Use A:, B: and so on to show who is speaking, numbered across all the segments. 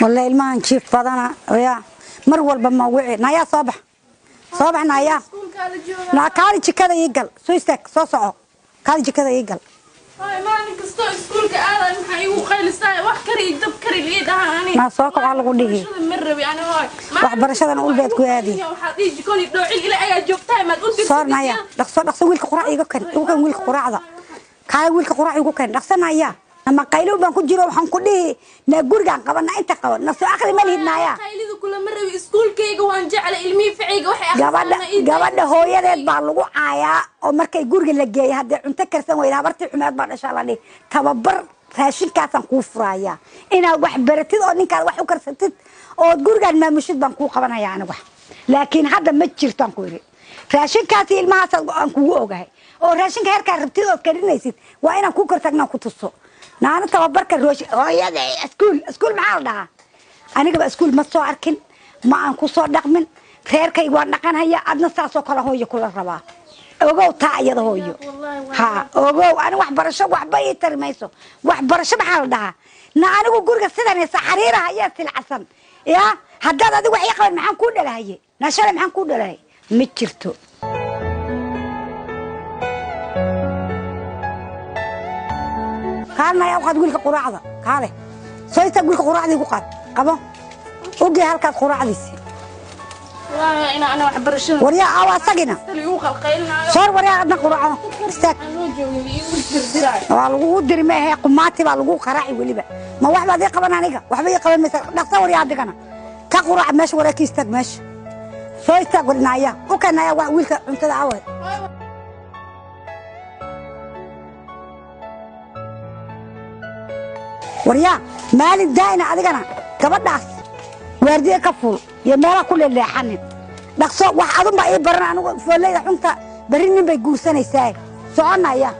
A: Wallahi ilmahan jiif badana ya mar walba ma wici. Nayaa, soo bax, soo bax nayaa. Naa kaali, jikada ii gal, soo istaag, soo soco, kaali jikada ii gal.
B: Maalin kastoo iskuulka aaday maxaa igu qaylisaa? Wax kari, dab kari lii dhahaa ani.
A: Naa soo kaco lagu dhihi.
B: Waxbarashada ma rabi ani, hooy.
A: Waxbarashadana ulbeed ku aadi.
B: Waxaad dhihi jikoni dhoocil ila ayaa joogtahay, maad u dirtid.
A: Soo naya, dhaqso, dhaqso, wiilka quraac iiga keen, igu keen wiilka quraacda. Kaale, wiilka quraac igu keen, dhaqso naya. Ama qaylo baan ku jiro, waxaan ku dhihi naa gurigaan qabana inta qaban na soo aqli ma lihid naya.
B: Qaylida kulama rabi, iskuulkayga waan jeclay, ilmihii ficayga waxay
A: Gabadha, gabadha hooyadeed baa lagu caayaa oo markay guriga la geeyay haddii cunto karsan weyda, habartii xumeed baa dhashaa la dhihi. Tababar raashinkaasaan kuu furayaa, inaad wax baratid oo ninkaad wax u karsatid ood gurigaan maamushid baan kuu qabanaya anigu. Laakiin hadda ma jirto aan ku yidhi raashinkaasi ilmahaas aan kugu ogahay oo raashinka heerkaa rabtid ood karinaysid waa inaan kuu kortaagnaan ku tuso. Naana tababarka rooshi hooyada iskuul, iskuul maxaa la dhahaa? Anigaba iskuul ma soo arkin, ma aan ku soo dhaqmin, reerkayga waan dhaqanhaya. Adna saasoo kale hooyo kula rabaa, ogow taa iyada hooyo. Ha ogow, ani waxbarasho waxba ii tari mayso. Waxbarasho maxaa la dhahaa? Na anigu guriga sidan saxariiraha ayaa silcasan ya. Haddaad adigu wax ii qaban, maxaan kuu dhalahaye? Na shalay maxaan kuu dhalahay? Ma jirto. Kaalna ayaa u qaad wiilka quraacda, kaale soo istaag, wiilka quraacda igu qaad, qabo, ogey halkaas quraacdiisi.
B: Wallaahi ina ana waxbarashada
A: Waryaa, awa asagina.
B: igu qalqaylinayo.
A: Soor waryaa, adna quraaco, istaag.
B: Aan loo joogin igu dirdiraayo.
A: Waa lagugu diri maahe, qumaati baa lagu qaraaci weliba. Ma wax baad ii qaban? Aniga waxba ii qaban maysa. Dhaqsa waryaa, adigana ka quraac meesha. Waryaa, ka istaag meesha, soo istaag warnaaya, u keenaya wax wiilka cuntada awe. Waryaa, maalin daa'ina adigana gabadhaas waardiye ka fuul iyo meelaha ku leeleexanin. Dhaqso, wax adunbaa ii baran anigu fooleyda xunta. Berri nin bay guursanaysaa. Soconaya,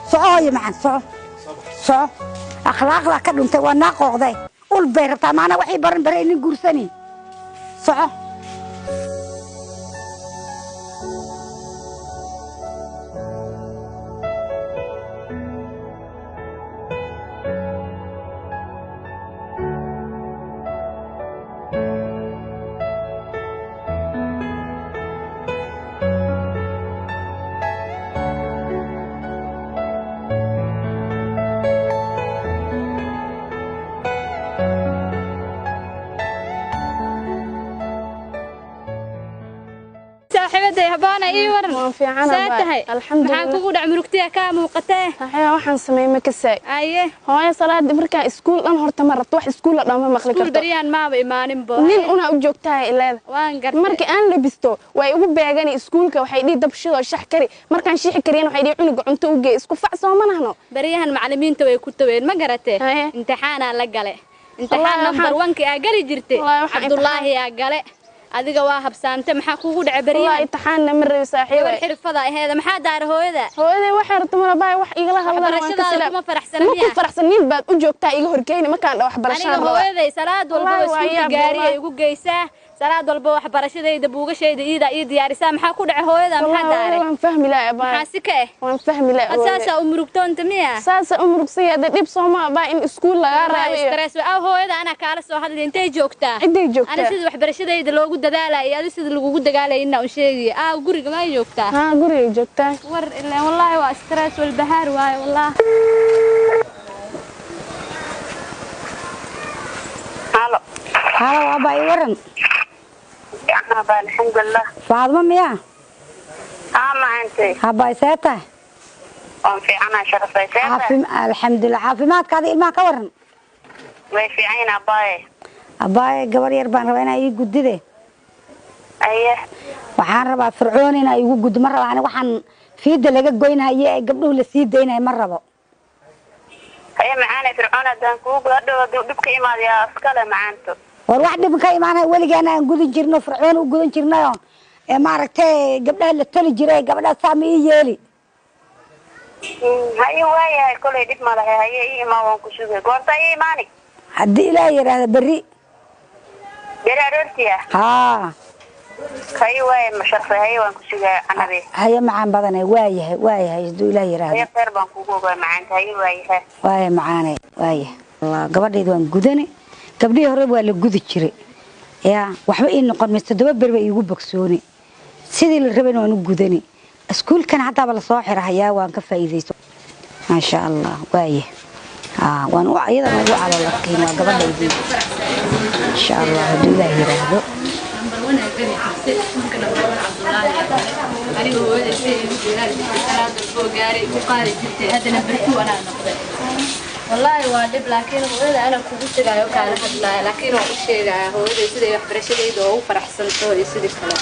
A: soco hooyo macaan, soco, soco. Akhlaaqdaa ka dhuntay, waa naa qooqday, ul bay rabtaa maanaa wax ii baran, berri ay nin guursani. Soco.
C: Saaxiibaday habaana, ii waran.
B: Waan fiicanahay.
C: See tahay?
B: Alxamdulillah.
C: Maxaa kugu dhac? Murugtiya kaa muuqatee.
B: Saxiiba, waxaan sameeyay ma kasaay.
C: Aye.
B: Hooyo salaada markaan iskuul dhan horta ma rabto, wax iskuul la dhan ma maqli
C: Iskuul
B: karto.
C: Baryahan maaba imaaninbo.
B: Nin unaa u joogtahay ileeda.
C: Waan gartay.
B: Markii aan labisto way igu beegani iskuulka, waxay dhihi dabshidoo shax kari, markaan shixi kariyana waxay dhihi cunuga cunto u geey. Isku fac soo ma nahno.
C: Baryahan macallimiinta way ku taween, ma garatee?
B: Haye.
C: Imtixaanaa la gale, imtixaan
B: Wallaahi
C: number 1-ki aa geli jirtay.
B: Wallaahi waxaan
C: Cabdullaahi aa gale, adiga waa habsaamte. Maxaa kugu dhacay
B: Wallaahi
C: baryahan?
B: Imtixaanna ma rabi saaxiiba.
C: Gabar xirfada aheeda, maxaa daara hooyada?
B: Hooyaday waxay rabto mana baay, wax igala hadlaan waan ka
C: Waxbarashadaada
B: silaa.
C: kuma faraxsana
B: Ma ku
C: miyaa?
B: faraxsan, nin baad u joogtaa iga horkeyni markaan dha waxbarashaan
C: Aniga
B: rabaa.
C: hooyaday salaad walba
B: Wallaahi waa
C: iskuulka
B: yaab,
C: gaariya
B: wallaahi.
C: igu geysaa, salaad walba waxbarashadayda buugashayda iidaa ii diyaarisaa. Maxaa ku dhacay hooyada? Maxaa
B: Wallaahi
C: daaray?
B: waan fahmi lahaa baay.
C: Maxaa si ka eh?
B: Waan fahmi lahaa
C: Ad
B: hooyaday.
C: saasaa u murugtoonta miya?
B: Saasa u murugsan yahay dee, dhib sooma baa in iskuul lagaa
C: Wallaahi
B: raabiyo.
C: Stress waa hooyada, anaa kaala soo hadlay. Intay joogtaa?
B: Ciday joogtaa.
C: Ana sida waxbarashadayda loogu dadaalaya, adi sida lagugu dagaalaya inaa un sheegaya. Aa guriga ma joogtaa?
B: Haa, gurigay joogtaa.
C: War ileen wallaahi waa stress walbahaar waaye wallaahi.
D: Halo.
A: Halo abaa, ii waran.
D: Fiicnaa baa, alxamdulilah.
A: Faadmo miyaa?
D: Haa, macantay.
A: Habaa, see tahay?
D: Waan fiicanahay, sharafay.
A: Caafim, alxamdulilah. Caafimaadkaada, ilmaha ka waran?
D: Way fiican yihiin, abaaye.
A: Abaaye, gabar yar baan rabaa inaa ii gudide.
D: Aye.
A: Waxaan rabaa fircoon inaa igu guddo. Ma raba ani waxaan fiida laga goynhaye ee gabdhuhu la sii daynaya, ma rabo.
D: Haye macaane, fircoon haddaan kugu gudo hadhow hadduu dhib ka imaado yaa iskale macaanto.
A: War wax dhib ka imaanaya weligeena aan gudan jirno, fircoon u gudan jirnayo ee maaragtay gabdhaha la toli jiray, gabadhaha saa ma ii yeeli?
D: Haye, waayahay, kolay dhib ma lahe. Haye, ii imaa, waan ku sugay. Goorta ii imaani?
A: Haddii Ilaah yidhaahda, berri.
D: Beri aroortii ah?
A: Haa.
D: Haye waaye, ma sharfay. Haye, waan ku sugaya canabe.
A: Haye macaan badane, waayahay, waayahay, hadduu Ilaah
D: Haye.
A: yidhaahdo.
D: Khayr baan kugu ogaa macaanta. Haye, waayahay.
A: Waaya macaane, waaya. Allah, gabadhayda waan gudani. Gabdhihii hore waa la gudi jiray. Yaa waxba ii noqon mayso, 7 beri ba iigu bogsooni, sidii la rabayna waan u gudani. Iskuulkan haddaaba lasoo xirahayaa, waan ka faa'iidaysto, maasha Allah. Waaye waan iyadana ugu calooladkayn, waa gabadhaydii, insha Allah, hadduu Ilaah yiraahdo.
C: Number one aa geli jirtay iskuulka, number one Cabdullaahi aa galay. Aniga hooyaday si ay igu dadaali jirtay, salaad walboo gaaray igu qaadi jirtay. Hadda number two anaa noqday. Wallaahi waa dhib, laakiin hooyada anaa kugu tagaayo, kaala hadlaaya, laakiin waan u sheegaya hooyaday siday waxbarashadayda oogu faraxsanto iyo sidii kale.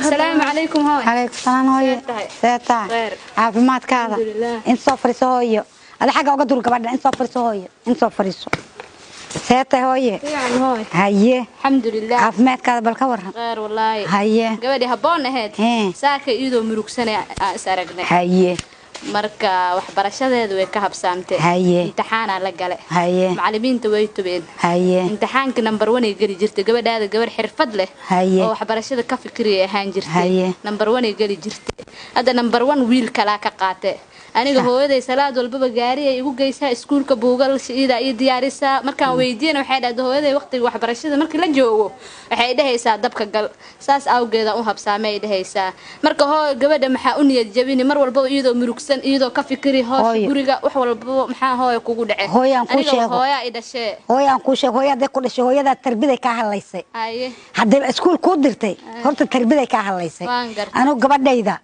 C: Asalaamu calaykum, hooy.
A: Calaykum salaam, hooyo.
C: See tahay?
A: See tahay?
C: Khayr.
A: Caafimaadkaada?
C: Alxamdulillaah.
A: In soo fadhiiso, hooyo. Ada xagga uga dur gabadha. In soo fadhiiso, hooyo, in soo fadhiiso. See tahay, hooye?
C: Fiican, hooy.
A: Haye.
C: Alxamdulilah.
A: Caafimaadkaada bal ka waran?
C: Khayr, wallaahi.
A: Haye.
C: Gabadhii habboon ahayd saaka iyadoo murugsanay aan is aragnay.
A: Haye.
C: Marka waxbarashadeedu way ka habsaamtay.
A: Haye.
C: Imtixaanaa la gale.
A: Haye.
C: Macallimiinta way tubeen.
A: Haye.
C: Imtixaanka number one ay geli jirtay gabadhaada, gabar xirfad leh
A: Haye.
C: oo waxbarashada ka fikiriyay ahaan jirtay.
A: Haye.
C: Number one ay geli jirtay, hadda number one wiil kalaa ka qaatay. Aniga hooyaday salaad walbaba gaari ay igu geysaa iskuulka, buugal iidaa ii diyaarisaa. Markaan weydiiyana waxay dhahday hooyaday waqtiga waxbarashada markii la joogo waxay dhehaysaa dabka gal, saas awgeeda u habsaamay ay dhehaysaa. Marka hooyo, gabadha maxaa u niyad jabini mar walbaba iyadoo murugsan, iyadoo ka fikiri hoosh
A: Hooyo.
C: guriga wax walbaba? Maxaa hooyo kugu dhacay?
A: Hooyo, aan kuu
C: Aniga
A: sheego.
C: hooyaa i dhashee.
A: Hooyo, aan kuu sheego. Hooyo hadday ku dhashay, hooyadaa tarbiday kaa hadlaysay.
C: Haye.
A: Haddayba iskuul kuu dirtay, horta tarbiday kaa hadlaysay.
C: Waan gartay.
A: Anugu gabadhayda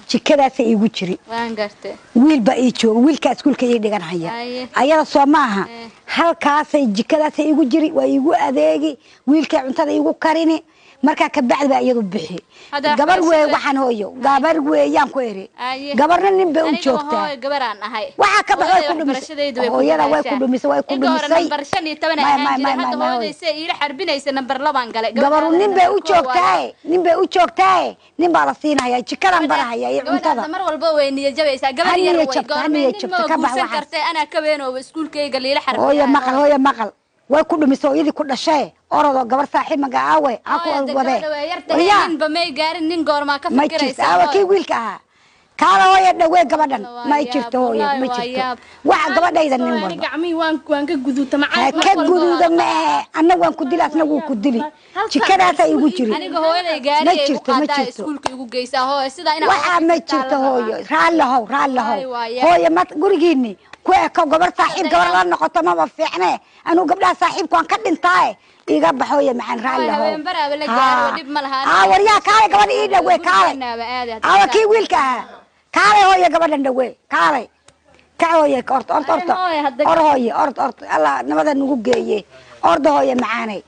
A: jikadaasa iigu jiri.
C: Waan gartay.
A: Wiil baa ii jooga, wiilkaa iskuulka ii dhigan haya.
C: Haye.
A: Ayada soo maaha, halkaasay jikadaasay iigu jiri, waa iigu adeegi, wiilkay cuntada iigu karini. Markaa kabacdi baa iyadu bixi.
C: Hadda
A: Gabar weey.
C: Waxbarashada-
A: Waxaan hooyo, gabar weeyaan ku eri.
C: Haye.
A: Gabarna nin bay u
C: Aniga
A: joogtaa.
C: hooyo gabaraan ahay.
A: Waxaa ka baxay way ku
C: Hooyaday
A: dhumisay.
C: waxbarashadaydu way ku
A: Hooyada way ku
C: dadaashaa.
A: dhumisay, way ku
C: Inta hore
A: dhumisay.
C: nambar 15
A: May,
C: ahaan
A: may,
C: jiray,
A: may,
C: hadda
A: may,
C: hooyaday
A: hooyo.
C: say iila xarbinaysa nambar 2 galay.
A: Gabaru nin bay u
C: Gabadhaada nambar 1 waaye.
A: joogtaaye, nin bay u joogtaaye, nin baa la siinaya, jikadan barahaya iyo
C: Gabadhaada
A: cuntada.
C: mar walba way niyad jabaysaa, gabar
A: Ha
C: yar
A: niyad
C: way
A: jabto, ha
C: goormee
A: niyad
C: nin
A: jabto,
C: ma
A: ka bax
C: guursan
A: waxaas.
C: kartay, anaa ka weenooba iskuulkayga liila xarbinaya.
A: Hooyo maqal, hooyo maqal, way ku dhumisay hooyadii ku dhashay. Orodoo gabar saaxiib maga aawe ha ku
C: Hooyo,
A: wadee.
C: gabadha way yar tahay,
A: Yaa,
C: ninba may gaarin, nin goormaa ka
A: ma jirto.
C: fikiraysaa,
A: Aawa
C: hooyo?
A: kii wiilka ahaa? Kaala hooyo, dhawee gabadhan.
C: Waa
A: Ma
C: yaab,
A: jirto hooyo,
C: wallaahi
A: ma
C: waa
A: jirto.
C: yaab.
A: Waxa gabadhayda nin walba
B: Gacmihii waan ka guduuta.
A: Ha
B: Macallin
A: ka guduuda ma ahe, anna waan ku dili, asna wuu ku dili. Jikadaasaa igu jiri.
C: Aniga hooyaday
A: Ma
C: gaari ay igu
A: jirto, ma
C: qaadaa,
A: jirto.
C: iskuulka igu geysaa. Hooyo, sidaa inaa
A: Waxaa ma jirto hooyo, raalli how, raalli how.
C: Waay, waa yaab.
A: Hooyo, ma gurigiinni ku eko. Gabar saaxiib gabar la noqoto maba fiicne. Anuu gabdhaha saaxiibka waan ka dhintaaye, iga bax hooyo macaan, raalli how.
C: Haween baraaba la gaaro, dhib ma laha.
A: Aa waryaa, kaalay gabadha ii dhawee, kaalay.
C: Gurigeenaaba aadi hadda.
A: Aawa kii wiilka ahaa? Kaalay hooyo, gabadhan dhawee, kaalay. Kac hooye, orto, orto, orto.
C: Hooyo, hadda-
A: Or hooye, ort, ort. Allah nabada nagu geeye, orda hooyo macaanay.